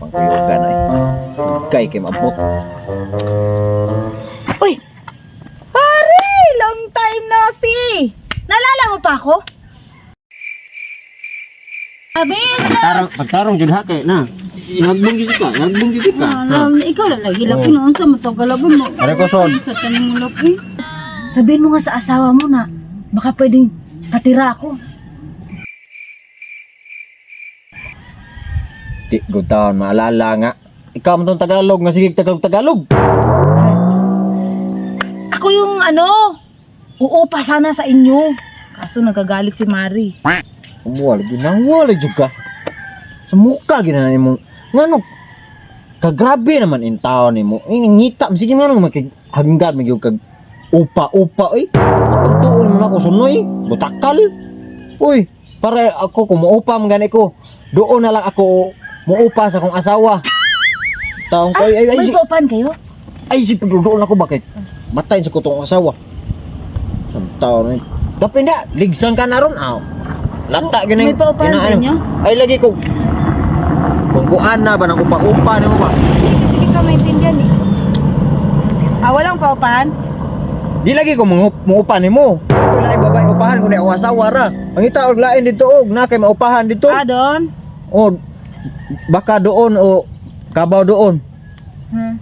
Ang kuyugan ay. Kay kay maabot. Uy! Pare! Long time no see! Naalala mo pa ako? Pagtarong, pagtarong jud ha kay na. Nagbong jud ka, nagbong jud ka. Alam, ikaw lang lagi laki noon sa matagalabi mo. Are ko son. Sa taning mo laki. Sabihin mo nga sa asawa mo na baka pwedeng patira ako. Di go down maalala nga. Ikaw man tong Tagalog nga sige Tagalog Tagalog. Ako yung ano, uupa sana sa inyo. Kaso nagagalit si Mari. Wala ginawala jud ka. Sa muka ginana nimo. Ngano kagrabe naman in taon nimo. Eh, ngita sige ngano makig hanggan magyud kag upa upa oy. Pagtuon mo nako sunoy, butakal. Uy, para ako kung muupa man gani ko, doon na lang ako muupa sa akong asawa. Taong ko ay ay, ay, May si, paupahan kayo? ay si pagdoon ako bakit? Matayin sa kutong asawa. Sa taon ni. Dapat na, ligsan ka na ron aw. Lata gani. May paupahan sa inyo? Ay lagi ko. Kung kuan na ba nang upa-upa nimo ba? Sige ka maintindihan eh. Ah, walang paupahan? Di lagi ko mangupa nimo. Ako lain babae upahan kundi akong asawa ra. Mangita og lain dito og na kay maupahan dito. Ah, doon? O baka doon o kabaw doon. Hmm.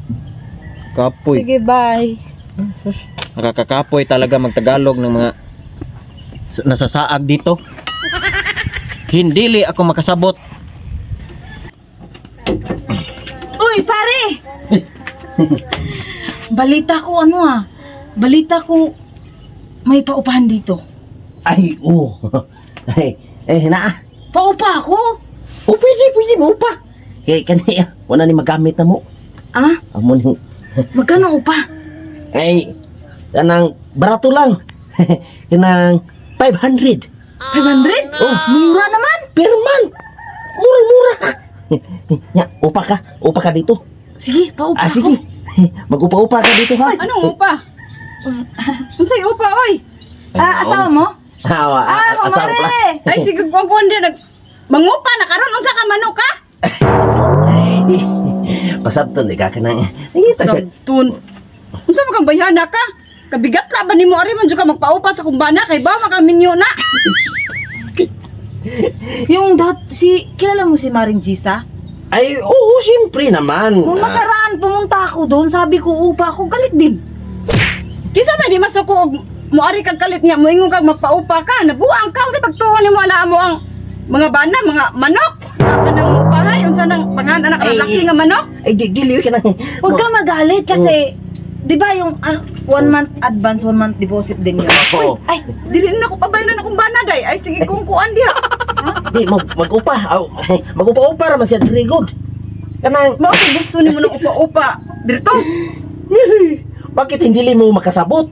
Kapoy. Sige, bye. Nakakakapoy talaga magtagalog ng mga nasasaag dito. Hindili ako makasabot. Uy, pare! Balita ko ano ah. Balita ko may paupahan dito. Ay, oo. Ay, eh, naa. Paupa ako? O, pwede, pwede mo upa. Kay kani, wala ni magamit na mo. Ah, Amo ni. magkano upa? Ay, kanang barato lang. Kanang 500. 500? Oh. Mura naman. Per month. Mura-mura. Nya, upa ka. Upa ka dito. Sige, paupa Ah, ako. sige. Mag-upa-upa ka dito, ha? Anong upa? Unsay upa oy? Ah, asawa mo? Ah, Ah, ah, asawa pala. kumare! Ay sige kuan kuan din nag mangupa na karon unsa ka manok ka? Pasabton, di ka kanang. Nangita siya. Sabtun. Unsa man kang bayhana ka? Kabigat laban nimo ari man jud ka magpaupa sa kumbana kay ba makaminyo na. Yung dat, si, kilala mo si Maring Gisa? Ay, oo, siyempre naman. Nung Ah, nakaraan, pumunta ako doon, sabi ko, upa ako, galit din. Kisa may di masuko og moari kag kalit niya moingon kag magpaupa ka, nabuang ka unsa pagtuon nimo ana mo ang mga bana, mga manok. Kanang upahay unsa nang pangan anak Ay, laki nga manok? Ay, di, dili ka nang. Huwag ka magalit kasi, di ba yung one month advance, one month deposit din yun? Oo. Ay, dili na ko pabaylan akong bana day. Ay sige kung kuan diha. Di, mag-upa. Aw, mag-upa-upa raman siya, very good. Kanang, Mao kay gusto nimo ng upa-upa. Dirto. bakit hindi li mo makasabot?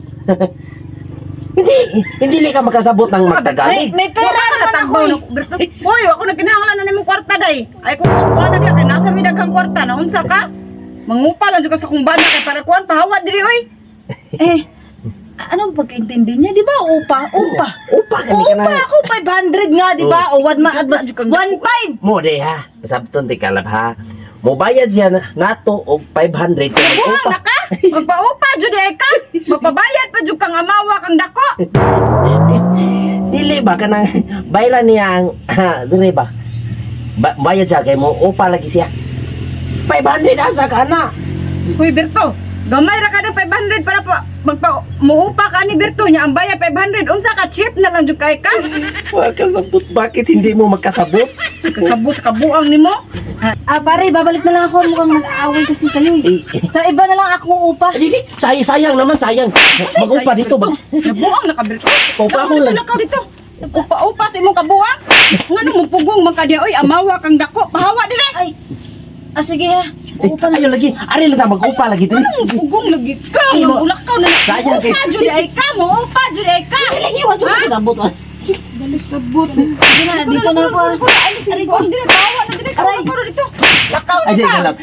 Hindi, hindi li ka makasabot ng May, magtagalog. may pera Wala ka naman ako natagbaw eh. na Berto. Hoy, ako nagkinahanglan na nimong kwarta day. Ay kung kuan na diha kay nasa mi daghang kwarta na unsa ka? Mangupa lang jud ka sa kung bana kay para kuan pahawa diri oy. Eh, anong pagkaintindi niya? Di ba upa? Upa. Upa ka ni ka Upa na. ako, 500 nga, di ba? O one month advance, 1.5. Mo de ha, pasabton di kalab ha. Mobayad siya na, nato og 500 kung Buhang mag-upa. na ka. Magpaupa jud ay ka. Magpabayad pa jud kang amawa kang dako. Dili ba kanang bayran niya ang dire ba? Bayad siya kay mo upa lagi siya. 500 asa ka na. Hoy Berto, gamay ra ka ng 500 para pa magpa muupa ka ni Berto nya ang bayad 500 unsa ka cheap na lang jud kay ka. Makasabot, bakit hindi mo makasabot? Kasabot sa kabuang nimo. Ah, pare, babalik na lang ako. Mukhang nag-aaway kasi kayo eh. Eh, Sa iba na lang ako upa. Ay, di, sayang, sayang naman, sayang. Mag-upa dito ba? Nabuang na ka Berto. Paupa ko lang. Lakaw dito. Upa-upa sa imong kabuang. Ngano mo pugong man ka diha oy amawa kang dako. Pahawa dire. Ay, ah, sige ha. Eh, Upa na. ayaw lagi. Ari lang ta mag-upa lagi dito. Ano mo pugong lagi ka? Ay, Nga ulakaw na. Sayang kay- Upa jud ay ka mo, upa jud ay ka. Lagi wa jud kasabot. Dali sabot. Sige na, dito na ako ah. Ay, sige ko. Dire bawa na dire. Aray ko dito. Lakaw na Ay, sige, ka. kalap.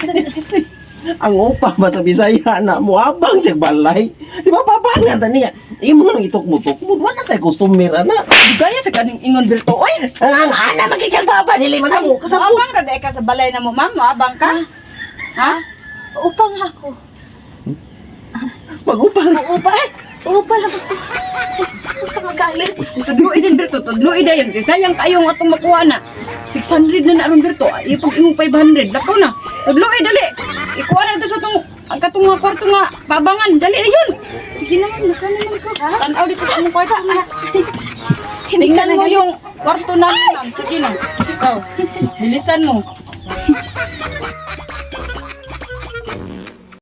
Ang upa ba sa Bisaya na muabang siya balay. Di ba papangan ta niya? Imo nang itukmo-tukmo, wala tay customer ana. Dugaya sa kaning ingon Berto oy. Ang ana magiging baba dili man ako kasabot. Moabang ra ka sa balay na mo, ma'am. Moabang ka? Ha? Upa nga ako. Mag-upa. Upa eh. Upa lang ako. Huwag ka magalit. Tudloi din Berto, tudloi dayon kay sayang kayo nga atong makuha na. 600 na na aron Berto, ay pag imong 500, lakaw na. Tudloi dali. Ikuha na ito sa tong ang katong mga kwarto nga pabangan, dali na yun. Sige naman, lakaw naman ka. Tanaw dito sa imong kwarto. Hindi ka Tingnan mo nagalit. yung kwarto namin, ma'am. Sige na. Ikaw, bilisan mo.